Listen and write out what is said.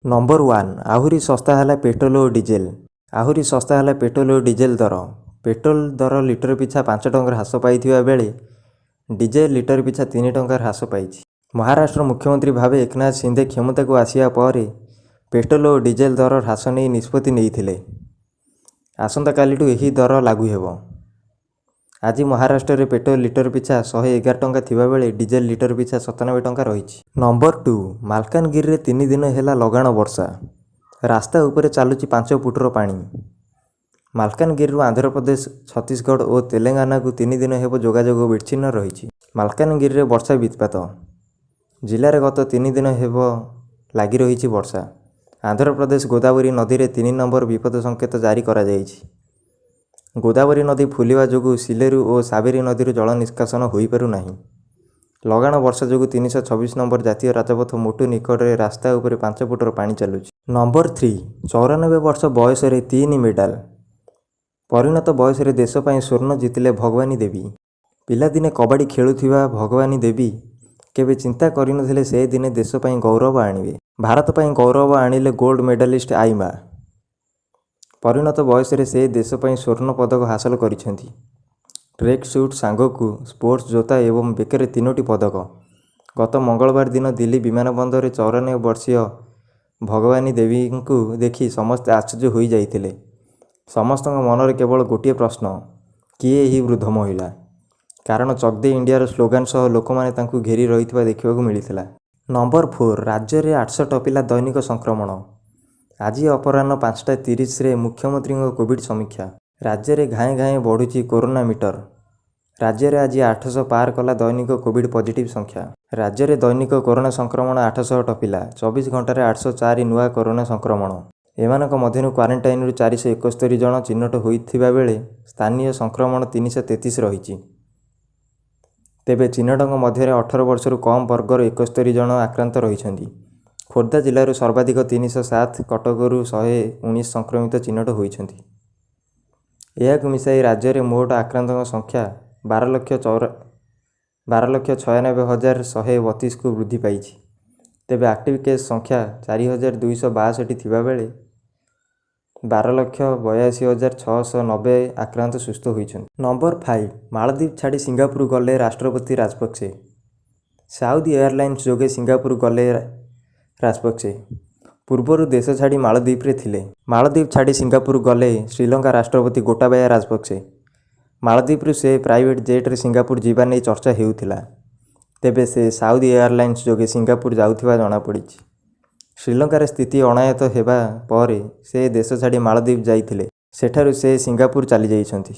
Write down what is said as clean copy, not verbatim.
Number 1, ଆହୁରି ଶସ୍ତା ହେଲା ପେଟ୍ରୋଲ ଓ ଡିଜେଲ। ଆହୁରି ଶସ୍ତା ହେଲା ପେଟ୍ରୋଲ ଓ ଡିଜେଲ ଦର। ପେଟ୍ରୋଲ ଦର ଲିଟର ପିଛା 5 ଟଙ୍କା ହ୍ରାସ ପାଇଥିବା ବେଳେ ଡିଜେଲ ଲିଟର ପିଛା 3 ଟଙ୍କା ହ୍ରାସ ପାଇଛି। ମହାରାଷ୍ଟ୍ର ମୁଖ୍ୟମନ୍ତ୍ରୀ ଭାବେ ଏକନାଥ ସିନ୍ଦେ କ୍ଷମତାକୁ ଆସିବା ପରେ ପେଟ୍ରୋଲ ଓ ଡିଜେଲ ଦର ହ୍ରାସ ନେଇ ନିଷ୍ପତ୍ତି ନେଇଥିଲେ। ଆସନ୍ତାକାଲିଠୁ ଏହି ଦର ଲାଗୁ ହେବ। ଆଜି ମହାରାଷ୍ଟ୍ରରେ ପେଟ୍ରୋଲ ଲିଟର ପିଛା 111 ଟଙ୍କା ଥିବାବେଳେ ଡିଜେଲ ଲିଟର ପିଛା 97 ଟଙ୍କା ରହିଛି। ନମ୍ବର 2, ମାଲକାନଗିରିରେ 3 ଦିନ ହେଲା ଲଗାଣ ବର୍ଷା। ରାସ୍ତା ଉପରେ ଚାଲୁଛି 5 ଫୁଟର ପାଣି। ମାଲକାନଗିରିରୁ ଆନ୍ଧ୍ରପ୍ରଦେଶ, ଛତିଶଗଡ଼ ଓ ତେଲେଙ୍ଗାନାକୁ 3 ଦିନ ହେବ ଯୋଗାଯୋଗ ବିଚ୍ଛିନ୍ନ ରହିଛି। ମାଲକାନଗିରିରେ ବର୍ଷା ବିତ୍ପାତ। ଜିଲ୍ଲାରେ ଗତ 3 ଦିନ ହେବ ଲାଗି ରହିଛି ବର୍ଷା। ଆନ୍ଧ୍ରପ୍ରଦେଶ ଗୋଦାବରୀ ନଦୀରେ 3 ନମ୍ବର ବିପଦ ସଙ୍କେତ ଜାରି କରାଯାଇଛି। ଗୋଦାବରୀ ନଦୀ ଫୁଲିବା ଯୋଗୁଁ ସିଲେରୁ ଓ ସାବେରୀ ନଦୀରୁ ଜଳ ନିଷ୍କାସନ ହୋଇପାରୁନାହିଁ। ଲଗାଣ ବର୍ଷା ଯୋଗୁଁ 326 ନମ୍ବର ଜାତୀୟ ରାଜପଥ ମୋଟୁ ନିକଟରେ ରାସ୍ତା ଉପରେ 5 ଫୁଟର ପାଣି ଚାଲୁଛି। ନମ୍ବର 3, 94 ବର୍ଷ ବୟସରେ ତିନି ମେଡାଲ। ପରିଣତ ବୟସରେ ଦେଶ ପାଇଁ ସ୍ୱର୍ଣ୍ଣ ଜିତିଲେ ଭଗବାନୀ ଦେବୀ। ପିଲାଦିନେ କବାଡ଼ି ଖେଳୁଥିବା ଭଗବାନୀ ଦେବୀ କେବେ ଚିନ୍ତା କରିନଥିଲେ ସେ ଦିନେ ଦେଶ ପାଇଁ ଗୌରବ ଆଣିବେ। ଭାରତ ପାଇଁ ଗୌରବ ଆଣିଲେ ଗୋଲ୍ଡ ମେଡାଲିଷ୍ଟ ଆଇମା। ପରିଣତ ବୟସରେ ସେ ଦେଶ ପାଇଁ ସ୍ୱର୍ଣ୍ଣ ପଦକ ହାସଲ କରିଛନ୍ତି। ଟ୍ରେକ୍ ସୁଟ୍ ସାଙ୍ଗକୁ ସ୍ପୋର୍ଟସ ଜୋତା ଏବଂ ବେକରେ ତିନୋଟି ପଦକ। ଗତ ମଙ୍ଗଳବାର ଦିନ ଦିଲ୍ଲୀ ବିମାନବନ୍ଦରରେ 94 ବର୍ଷୀୟ ଭଗବାନୀ ଦେବୀଙ୍କୁ ଦେଖି ସମସ୍ତେ ଆଶ୍ଚର୍ଯ୍ୟ ହୋଇଯାଇଥିଲେ। ସମସ୍ତଙ୍କ ମନରେ କେବଳ ଗୋଟିଏ ପ୍ରଶ୍ନ, କିଏ ଏହି ବୃଦ୍ଧ ମହିଳା? କାରଣ ଚକ୍ ଦେ ଇଣ୍ଡିଆର ସ୍ଲୋଗାନ ସହ ଲୋକମାନେ ତାଙ୍କୁ ଘେରି ରହିଥିବା ଦେଖିବାକୁ ମିଳିଥିଲା। ନମ୍ବର 4, ରାଜ୍ୟରେ 800 ଟପିଲା ଦୈନିକ ସଂକ୍ରମଣ। ଆଜି ଅପରାହ୍ନ 5ଟା 30ରେ ମୁଖ୍ୟମନ୍ତ୍ରୀଙ୍କ କୋଭିଡ ସମୀକ୍ଷା। ରାଜ୍ୟରେ ଘାଏଁ ଘାଏଁ ବଢୁଛି କରୋନା ମିଟର। ରାଜ୍ୟରେ ଆଜି 800 ପାର କଲା ଦୈନିକ କୋଭିଡ ପଜିଟିଭ ସଂଖ୍ୟା। ରାଜ୍ୟରେ ଦୈନିକ କରୋନା ସଂକ୍ରମଣ 800 ଟପିଲା। 24 ଘଣ୍ଟାରେ 804 ନୂଆ କରୋନା ସଂକ୍ରମଣ। ଏମାନଙ୍କ ମଧ୍ୟରୁ କ୍ୱାରେଣ୍ଟାଇନରୁ 471 ଜଣ ଚିହ୍ନଟ ହୋଇଥିବା ବେଳେ ସ୍ଥାନୀୟ ସଂକ୍ରମଣ 333 ରହିଛି। ତେବେ ଚିହ୍ନଟଙ୍କ ମଧ୍ୟରେ 18 ବର୍ଷରୁ କମ୍ ବର୍ଗର 71 ଜଣ ଆକ୍ରାନ୍ତ ରହିଛନ୍ତି। ଖୋର୍ଦ୍ଧା ଜିଲ୍ଲାରୁ ସର୍ବାଧିକ 307, କଟକରୁ 119 ସଂକ୍ରମିତ ଚିହ୍ନଟ ହୋଇଛନ୍ତି। ଏହାକୁ ମିଶାଇ ରାଜ୍ୟରେ ମୋଟ ଆକ୍ରାନ୍ତଙ୍କ ସଂଖ୍ୟା 12,96,132କୁ ବୃଦ୍ଧି ପାଇଛି। ତେବେ ଆକ୍ଟିଭ କେସ୍ ସଂଖ୍ୟା 4262 ଥିବାବେଳେ 12,82,690 ଆକ୍ରାନ୍ତ ସୁସ୍ଥ ହୋଇଛନ୍ତି। ନମ୍ବର 5, ମାଳଦ୍ୱୀପ ଛାଡ଼ି ସିଙ୍ଗାପୁର ଗଲେ ରାଷ୍ଟ୍ରପତି ରାଜପକ୍ଷେ। ସାଉଦି ଏୟାରଲାଇନ୍ସ ଯୋଗେ ସିଙ୍ଗାପୁର ଗଲେ ରାଜପକ୍ଷେ। ପୂର୍ବରୁ ଦେଶ ଛାଡ଼ି ମାଳଦ୍ୱୀପରେ ଥିଲେ। ମାଳଦ୍ୱୀପ ଛାଡ଼ି ସିଙ୍ଗାପୁର ଗଲେ ଶ୍ରୀଲଙ୍କା ରାଷ୍ଟ୍ରପତି ଗୋଟାବାୟା ରାଜପକ୍ଷେ। ମାଳଦ୍ୱୀପରୁ ସେ ପ୍ରାଇଭେଟ ଜେଟ୍ରେ ସିଙ୍ଗାପୁର ଯିବା ନେଇ ଚର୍ଚ୍ଚା ହେଉଥିଲା। ତେବେ ସେ ସାଉଦି ଏୟାରଲାଇନ୍ସ ଯୋଗେ ସିଙ୍ଗାପୁର ଯାଉଥିବା ଜଣାପଡ଼ିଛି। ଶ୍ରୀଲଙ୍କାରେ ସ୍ଥିତି ଅଣାୟତ୍ତ ହେବା ପରେ ସେ ଦେଶ ଛାଡ଼ି ମାଳଦ୍ୱୀପ ଯାଇଥିଲେ। ସେଠାରୁ ସେ ସିଙ୍ଗାପୁର ଚାଲିଯାଇଛନ୍ତି।